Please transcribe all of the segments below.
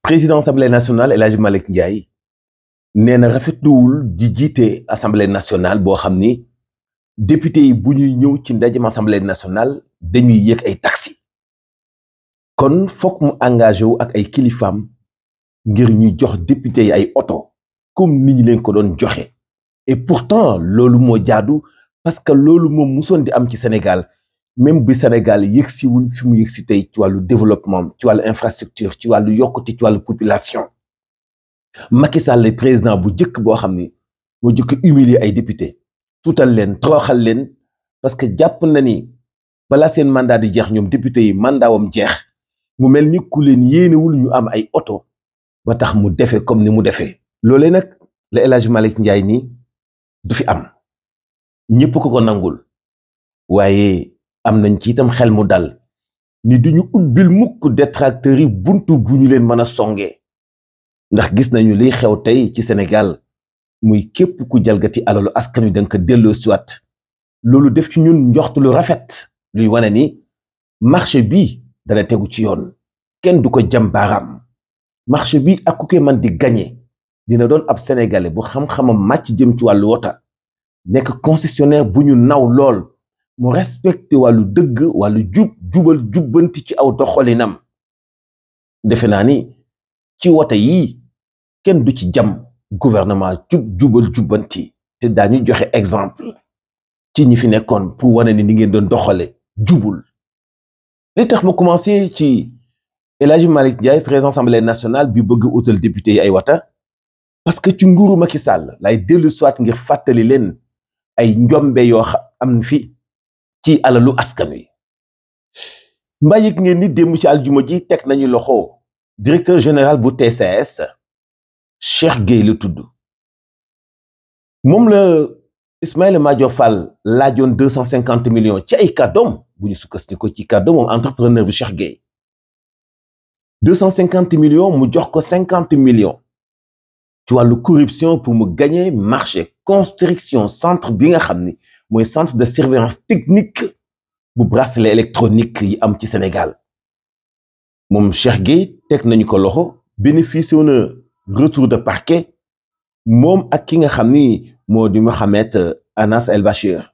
président assemblée nationale El Hadji Malick Ndiaye nee na rafetluwul di jiite assemblée nationale boo xam ni député yi bu ñuy ñëw ci ndajem assemblée nationale dañuy yéeg ay taxi kon fokk mu engagé wu ak ay kilifaam ngir ñuy jox député yi ay oto comme ni ñu leen ko doon joxe et pourtant loolu moo jaadu parce que loolu moom musoon di am ci Sénégal même bi Sénégal yëgsiwul fi mu yëgsi tey ci wàllu développement ci wàllu infrastructure ci wàllu yokkute ci wàllu population Macky Sall le président bu jëkk boo xam ni moo jëkk humilier ay député tuutal leen toroxal leen parce que jàpp na ni balaa seen mandat di jeex ñoom député yi mandaawam jeex mu mel ni ku leen yéenewul ñu am ay oto ba tax mu defee comme ni mu defee loolee nag la El Hadji Malick Ndiaye nii du fi am ñëpp ko nangul waaye am nañ ci itam xel mu dal ni duñu ubbil mukk détracteurs yi buntu bu ñu leen mën a songee ndax gis nañu liy xew tey ci Sénégal muy képp ku jalgati alalu askan wi danga ko delloo siwaat loolu def ci ñun njoxtu lu rafet luy wane ni marché bi dana tegu ci yoon kenn du ko jam baaraam marché bi ak ku koy man di gagné dina doon ab sénégalais bu xam-xamam màcc jëm ci wàllu wota nekk concessionnaire bu ñu naw lool mu respecté wàllu dëgg wàllu jubal jubbanti ci aw doxalinam defe naa ni ci wote yii kenn du ci jam gouvernement jubal jubbanti te daañu joxe exemple ci ñi fi nekkoon pour wane ni ngeen doon doxale jubul li tax ma commencé ci El Hadji Malick Ndiaye président assemblée nationale bi bëgg utal député yi ay wata parce que ci nguuru Macky Sall lay dellu soit ngir fàttali leen ay njombe yoo am fi ci alalu askan wi mbaa yëg ngeen ni démb ci aljuma ji teg nañu loxo directeur général bu TCS Cheikh Gueye la tudd moom la Ismaïla Madior Fall laajoon 250 millions ci ay kàddoom bu ñu sukkandiku ci kàddoom moom entrepreneur bi Cheikh Gueye 250 millions mu jox ko 50 millions ci wàllu corruption pour mu gagner marché construction centre bi nga xam ni mooy centre de surveillance technique bu bracelet électronique yi am ci Sénégal moom Cheikh Gueye teg nañu ko loxo bénéficié na retour de parquet moom ak ki nga xam ni moo di Mohamed Anas El Bachir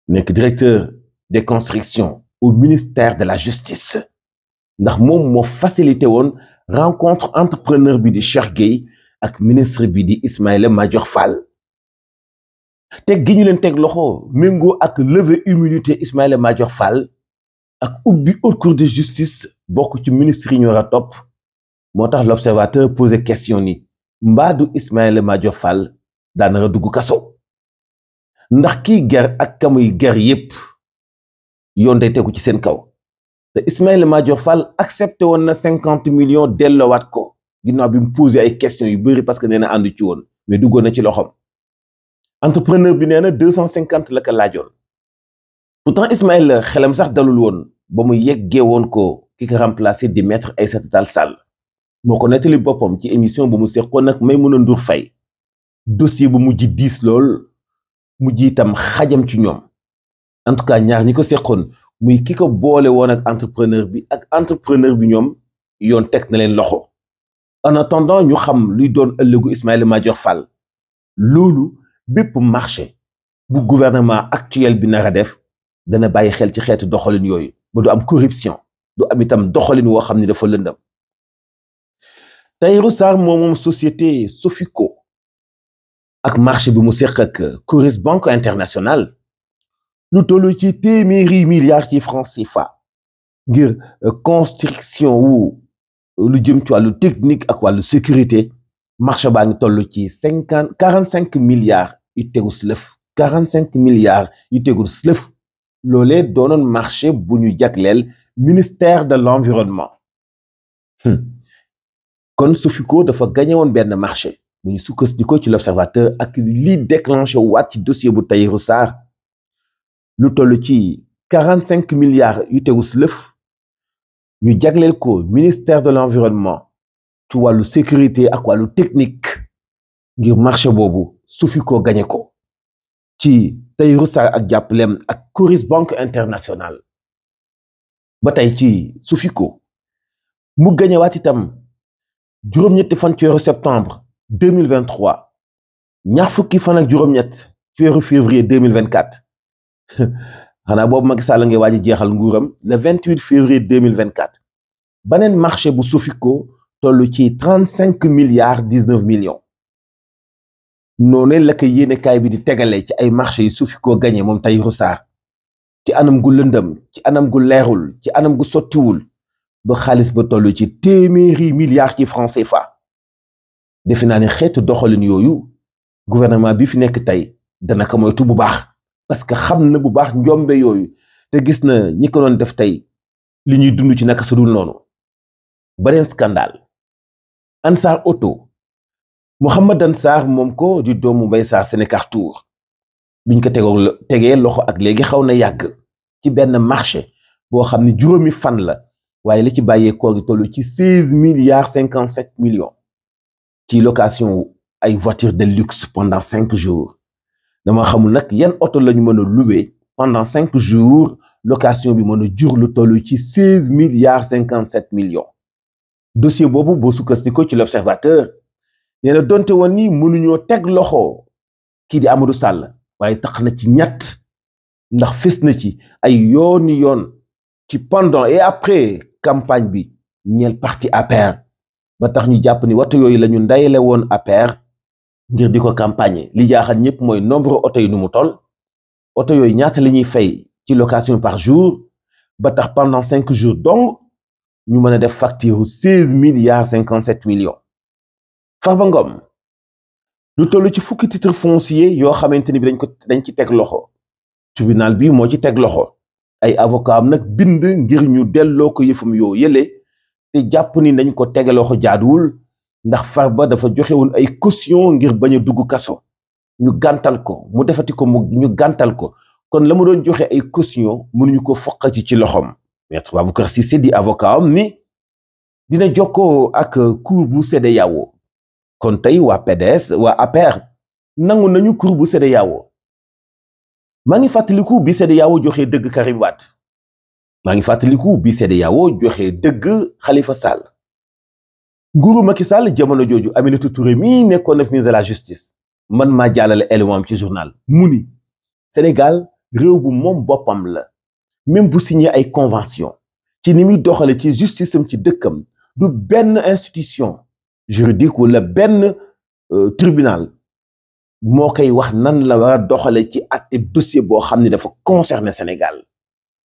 nekk directeur des constructions au ministère de la justice ndax moom moo facilité woon rencontre entrepreneur bi di Cheikh Gueye ak ministre bi di Ismaïla Madior Fall teg gi ñu leen teg loxo méngoo ak lever immunité Ismaïla Madior Fall ak ubbi haute cour de justice bokk ci ministre yi ñu war a topp moo tax l'observateur posé question ni mbaadu Ismaïla Madior Fall daanaka dugg kaso ndax kii ger ak kamuy ger yépp yoon day tegu ci seen kaw te Ismaïla Madior Fall accepté woon na 50 millions delloowaat ko ginnaaw bi mu posé ay questions yu bëri parce que nee na àndu ci woon mais duggoon na ci loxoom entrepreneur bi nee na 250 la ko laajoon pourtant Ismaïla xelam sax dalul woon ba mu yeggee woon ko ki ko remplacé di maître Aïssata Tall Sall moo ko nettali boppam ci émission bu mu seqoon nag Maïmouna Ndour Faye dossier bu mujj diis lool mujj itam xajam ci ñoom en tout cas ñaar ñi ko seqoon muy ki ko boole woon ak entrepreneur bi ñoom yoon teg na leen loxo en attendant ñu xam luy doon ëllëgu Ismaïla Madior Fall loolu bépp marché bu gouvernement actuel bi nar a def dana bàyyi xel ci xeetu doxalin yooyu ba du am corruption du am itam doxalin woo xam ni dafa lëndam Tahirou Sarr moom société Sofico ak marché bi mu seq ak Coris Banque Internationale lu tollu ci téeméeri milliards ci francs CFA ngir construction wu lu jëm ci wàllu technique ak wàllu sécurité marché baa ngi toll ci 45 milliards yu tegu lëf 45 milliards yu tegu lëf loolee doonoon marché bu ñu jagleel ministère de l'environnement kon Sofico dafa gagné woon benn marché bu ñu sukkandikoo ci l'observateur ak lii déclenché waat ci dossier bu Tahirou Sarr lu toll ci 45 milliards yu tegu lëf ñu jagleel ko ministère de l'environnement ci wàllu sécurité ak wàllu technique ngir marché boobu Sofico gagné ko ci Tahirou Sarr ak jàppalem ak Coris Banque Internationale ba tey ci Sofico mu gagné waat itam juróom-ñetti fan ci weeru septembre 2023 ñaar fukki fan ak juróom-ñett ci weeru février 2024 xanaa boobu Macky Sall ngay waaj a jeexal nguuram le 28 février 2024 beneen marché bu Sofico toll ci 35 milliards 19 millions noonu la ko yéenekaay bi di tegale ci ay marché yi Sofico gagné moom Tahirou Sarr ci anam gu lëndëm ci anam gu leerul ci anam gu sottiwul ba xaalis ba toll ci téeméeri milliards ci francs CFA defe naa ne xeetu doxalin yooyu gouvernement bi fi nekk tey dana ko moytu bu baax parce que xam na bu baax njombe yooyu te gis na ñi ko doon def tey li ñuy dund ci naka su dul noonu. beneen scandale Ansar Auto Mohamed Ansar moom ko di doomu Mbaye Sarr Sénécartour biñ ko tegee loxo ak léegi xaw na yàgg ci benn marché boo xam ne juróomi fan la waaye la ci bàyyee koo gi toll ci 16 milliards 57 millions ci location ay voitures de luxe pendant 5 jours dama xamul nag yan oto la ñu mën a louer pendant 5 jours location bi mën a jur lu toll ci 16 milliards 57 millions dossier boobu boo sukkandikoo ci l'observateur nee na donte woon ni mënuñoo teg loxo kii di Amadou Sall waaye tax na ci ñett ndax fës na ci ay yooni yoon ci pendant et après campagne bi ñeel parti APR ba tax ñu jàpp ni woto yooyu la ñu ndayele woon APR ngir di ko campagne li jaaxal ñëpp mooy nombre oto yi nu mu toll oto yooyu ñaata la ñuy fay ci location par jour ba tax pendant 5 jours donc ñu mën a def facture 16 milliards 57 millions. Farba Ngom lu toll ci fukki titre foncier yoo xamante ni bi dañ ci teg loxo tribunal bi moo ci teg loxo ay avocat am nag bind ngir ñu delloo ko yëfam yoo yële te jàpp ni nañ ko tege loxo jaaduwul ndax Farba dafa joxe woon ay caution ngir bañ a dugg kaso ñu gàntal ko mu defati ko ñu gàntal ko kon la mu doon joxe ay caution mënuñu ko foqati ci loxoom. Maître Baboucar Cissé di avocat am ni dina jokkoo ak cour bu CEDEAO kon tey waa PDS waa APR nangu nañu cour bu CEDEAO maa ngi fàttaliku bi CEDEAO joxe dëgg Karim Wade maa ngi fàttaliku bi CEDEAO joxe dëgg Khalifa Sall nguuru Macky Sall jamono jooju Aminata Touré mi nekkoon na ministre de la justice man maa jàllale élément am ci journal mu ni Sénégal réew bu moom boppam la même bu signé ay convention ci ni muy doxale ci justice am ci dëkkam du benn institution juridique wala benn tribunal moo koy wax nan la war a doxale ci àtte dossier boo xam ne dafa concerner Sénégal.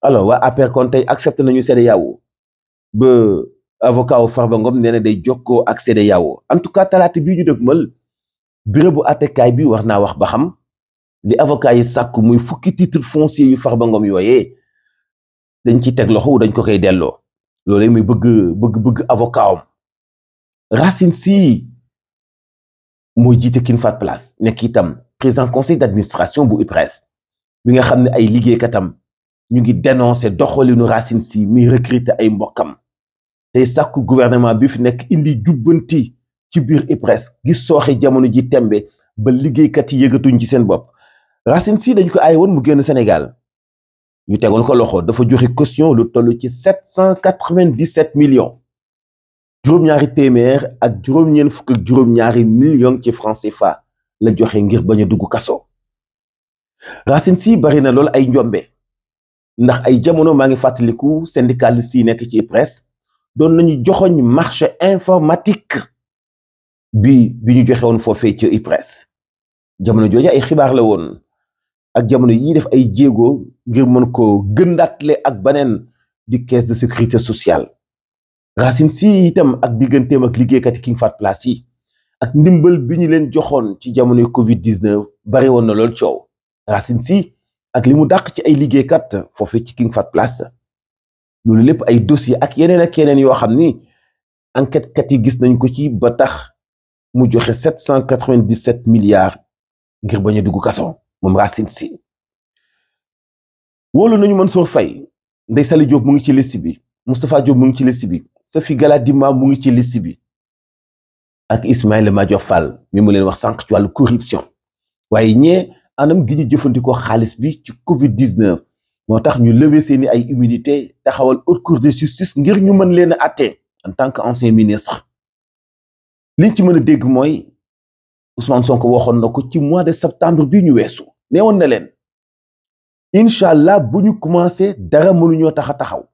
Alors waa APR kon tey accepté nañu CEDEAO ba avocat wu Farba Ngom nee na day jokkoo ak CEDEAO en tout cas talaata bii ñu dëgmal bureau bu àttekaay bi war naa wax ba xam li avocat yi sàkku muy fukki titre foncier yu Farba Ngom yooyee dañ ci teg loxo dañ ko koy delloo loolu muy bëgg avocat am Racine Sy mooy jiite King Fahd Palace nekk itam président conseil d'administration bu IPRES bi nga xam ne ay liggéeykatam ñu ngi dénoncer doxalinu Racine Sy muy recruter ay mbokkam tey sàkku gouvernement bi fi nekk indi jubbanti ci biir IPRES gis sooxe jamono ji tembe ba liggéeykat yi yëgatuñ ci seen bopp Racine Sy dañ ko aay woon mu génn Sénégal ñu tegoon ko loxo dafa joxe caution lu toll ci 797 millions juróom-ñaari téeméer ak juróom-ñeent fukk ak juróom-ñaari millions ci francs CFA la joxe ngir bañ a dugg kaso Racine Sy bari na lool ay njombe ndax ay jamono maa ngi fàttaliku syndicaliste yi nekk ci presse doon nañu joxoñ marché informatique bi ñu joxe woon foofee ci IPRES jamono jooju ay xibaar la woon ak jamono yi ñuy def ay jéego ngir mën ko gëndaatle ak beneen di caisse de sécurité sociale Racine Sy itam ak digganteem ak liggéeykat King Fahd Palace yi ak ndimbal bi ñu leen joxoon ci jamonoy Covid-19 bari woon na lool coow Racine Sy ak li mu dàq ci ay liggéeykat foofee ci King Fahd Palace loolu lépp ay dossier ak yeneen yoo xam ni enquête kat yi gis nañ ko ci ba tax mu joxe 797 milliards ngir bañ a dugg kaso moom Racine Sy wóolu nañu Mansour Faye Ndeye Saly Diop mu ngi ci liste bi Moustapha Diop mu ngi ci liste bi Sophie Gladima mu ngi ci liste bi ak Ismaïla Madior Fall mi mu leen wax sànq ci wàllu corruption waaye ñee anam gi ñu jëfandikoo xaalis bi ci Covid-19 moo tax ñu lever seeni ay immunité taxawal haute cour de justice ngir ñu mën leen a àtte en tant que ancien ministre liñ ci mën a dégg mooy Ousmane Sonko waxoon na ko ci mois de septembre bii ñu weesu nee woon na leen incha allah bu ñu commencé dara mënuñoo tax a taxaw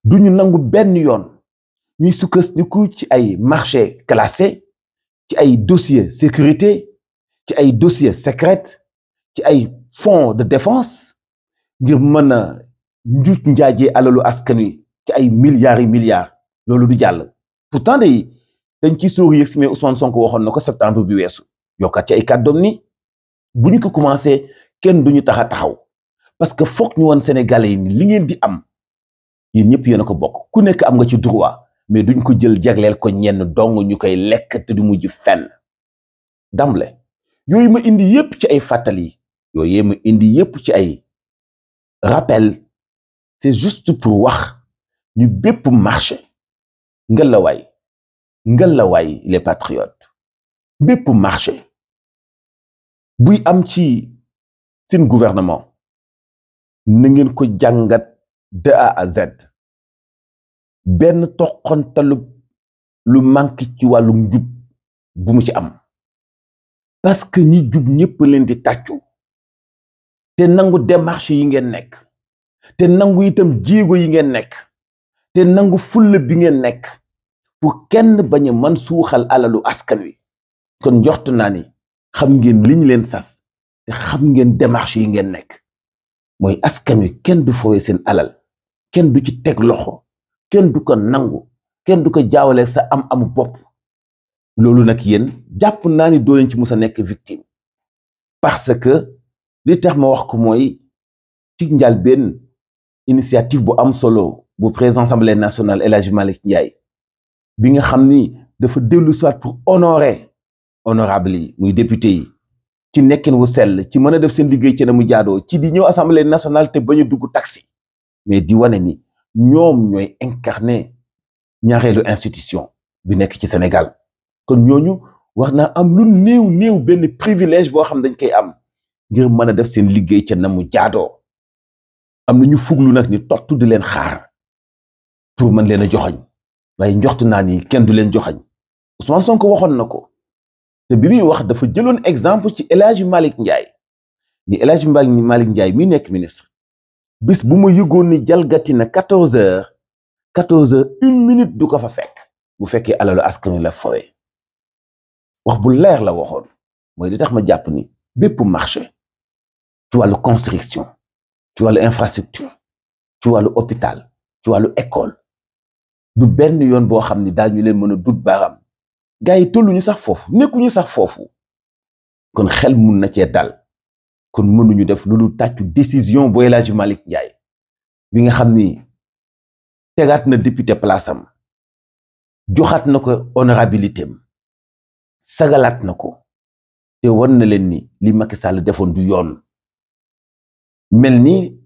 duñu nangu benn yoon ñuy sukkandiku ci ay marché classé ci ay dossier sécurité ci ay dossier secret ci ay fonds de défense ngir mën a njuuj njaajee alalu askan wi ci ay milliards yi milliards loolu du jàll pourtant day dañ ciy sóoru yëg si mais Ousmane Sonko waxoon na ko septembre bi weesu yokkat ci ay kàddoom ni bu ñu ko commencé kenn duñu tax a taxaw parce que foog ñu woon Sénégalais yi ni li ngeen di am yéen ñëpp yéen a ko bokk ku nekk am nga ci droit mais duñ ko jël jagleel ko ñenn dong ñu koy lekk te du mujj fenn d'emblée yooyu ma indi yépp ci ay fàttali yooyu ma indi yépp ci ay rappel c'est juste pour wax ñu bépp marché ngelawaay les patriotes bépp marché buy am ci seen gouvernement na ngeen ko jàngat de A à Z benn toqantalu lu manqué ci wàllum njub bu mu ci am parce que ñi jub ñépp leen di tàccu te nangu démarche yi ngeen nekk te nangu itam jéego yi ngeen nekk te nangu fulla bi ngeen nekk pour kenn bañ a mën suuxal alalu askan wi kon njort naa ni xam ngeen li ñu leen sas te xam ngeen démarche yi ngeen nekk mooy askan wi kenn du fooye seen alal kenn du ci teg loxo kenn du ko nangu kenn du ko jaawale sa amu bopp loolu nag yéen jàpp naa ni doo leen ci mus a nekk victime parce que li tax ma wax ko mooy ci njëlbéen initiative bu am solo bu président assemblée nationale El Hadji Malick Ndiaye bi nga xam ni dafa dellu soit pour honorable yi muy député yi ci nekkin wu sell ci mën a def seen liggéey ci na mu jaadoo ci di ñëw assemblée nationale te bañ a dugg taxi mais di wane ni ñoom ñooy incarné ñaareelu institution bi nekk ci Sénégal kon ñooñu war naa am lu néew benn privilège boo xam dañ koy am ngir mën a def seen liggéey ca na mu jaadoo am na ñu fuglu nag ni tottu di leen xaar pour mën leen a joxañ waaye njoxtu naa ni kenn du leen joxañ Ousmane Sonko waxoon na ko te bi muy wax dafa jëloon exemple ci El Hadji Malick Ndiaye ni El Hadji Malick Ndiaye mi nekk ministre bis bu ma yëgoon ni jalgati na 14 heures 1 minute du ko fa fekk bu fekkee alalu askan wi la fowe wax bu leer la waxoon mooy li tax ma jàpp ni bépp marché ci wàllu construction ci wàllu infrastructure ci wàllu hôpital ci wàllu école du benn yoon boo xam ni daal ñu leen mën a dut baaram gars yi tolluñu sax foofu nekkuñu sax foofu kon xel mun na cee dal kon mënuñu def lu dul tàccu décision bu El Hadji Malick Ndiaye bi nga xam ni tegaat na député place am joxaat na ko honorabilité am sagalaat na ko te wan na leen ni li Macky Sall defoon du yoon mel ni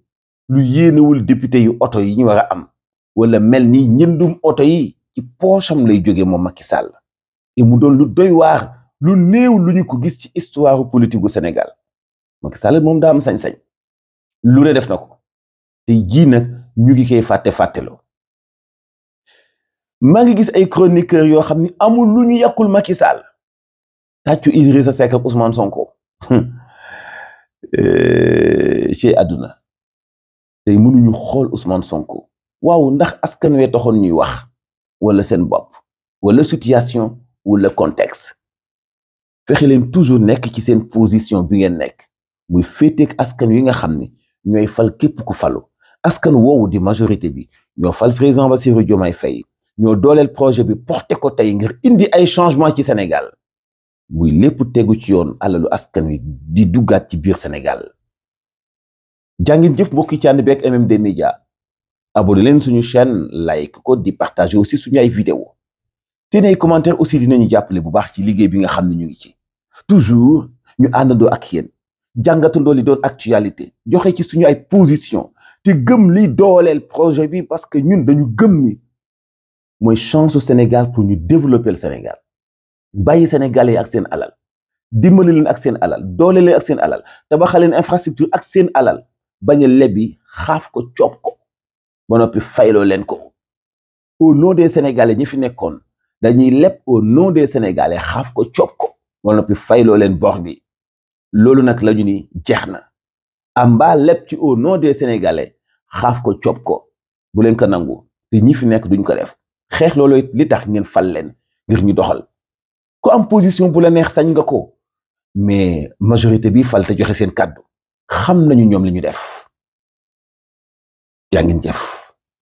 lu yéenewul député yu oto yi ñu war a am wala mel ni ñëndum oto yi ci poosam lay jóge moom Macky Sall et mu doon lu doy waar lu néew lu ñu ko gis ci histoire politique gu Sénégal Macky Sall moom daa am sañ-sañ lu ne def na ko tey jii nag ñu ngi koy fàtteloo maa ngi gis ay chroniqueurs yoo xam ni amul lu ñu yàqul Macky Sall tàccu Idrissa Seck ak Ousmane Sonko ci àdduna tey mënuñu xool Ousmane Sonko waaw ndax askan wee taxoon ñuy wax wala seen bopp wala situation wala contexte fexe leen toujours nekk ci seen position bi ngeen nekk muy féeteeg askan wi nga xam ni ñooy fal képp ku falu askan woowu di majorité bi ñoo fal président Bassirou Diomaye Faye ñoo dooleel projet bi porté ko tey ngir indi ay changement ci Sénégal muy lépp tegu ci yoon alalu askan wi di duggaat ci biir Sénégal jàngin jëf mbokki ci ànd beeg MMD Média abonné leen suñu chaîne like ko di partager aussi suñu ay vidéo seen ay commentaire aussi dinañu jàppale bu baax ci liggéey bi nga xam ne ñu ngi ci toujours ñu àndandoo ak yéen jàngatandoo li doon actualité joxe ci suñu ay position te gëm li dooleel projet bi parce que ñun dañu gëm ni mooy chance au Sénégal pour ñu développer le Sénégal bàyyi Sénégalais yi ak seen alal dimbali leen ak seen alal doole leen ak seen alal tabaxal leen infrastructure ak seen alal bañ a lebi xaaf ko coob ko ba noppi fayloo leen ko au nom des Sénégalais ñi fi nekkoon dañuy leb au nom des sénégalais xaaf ko coob ko wala noppi fayloo leen bor bi loolu nag la ñu ni jeex na amba leb ci au nom des sénégalais xaaf ko coob ko bu leen ko nangu te ñi fi nekk duñ ko def xeex loolu li tax ngeen fal leen ngir ñu doxal ku am position bu la neex sañ nga ko mais majorité bi fal te joxe seen kàddu xam nañu ñoom li ñu def yaa ngeen jëf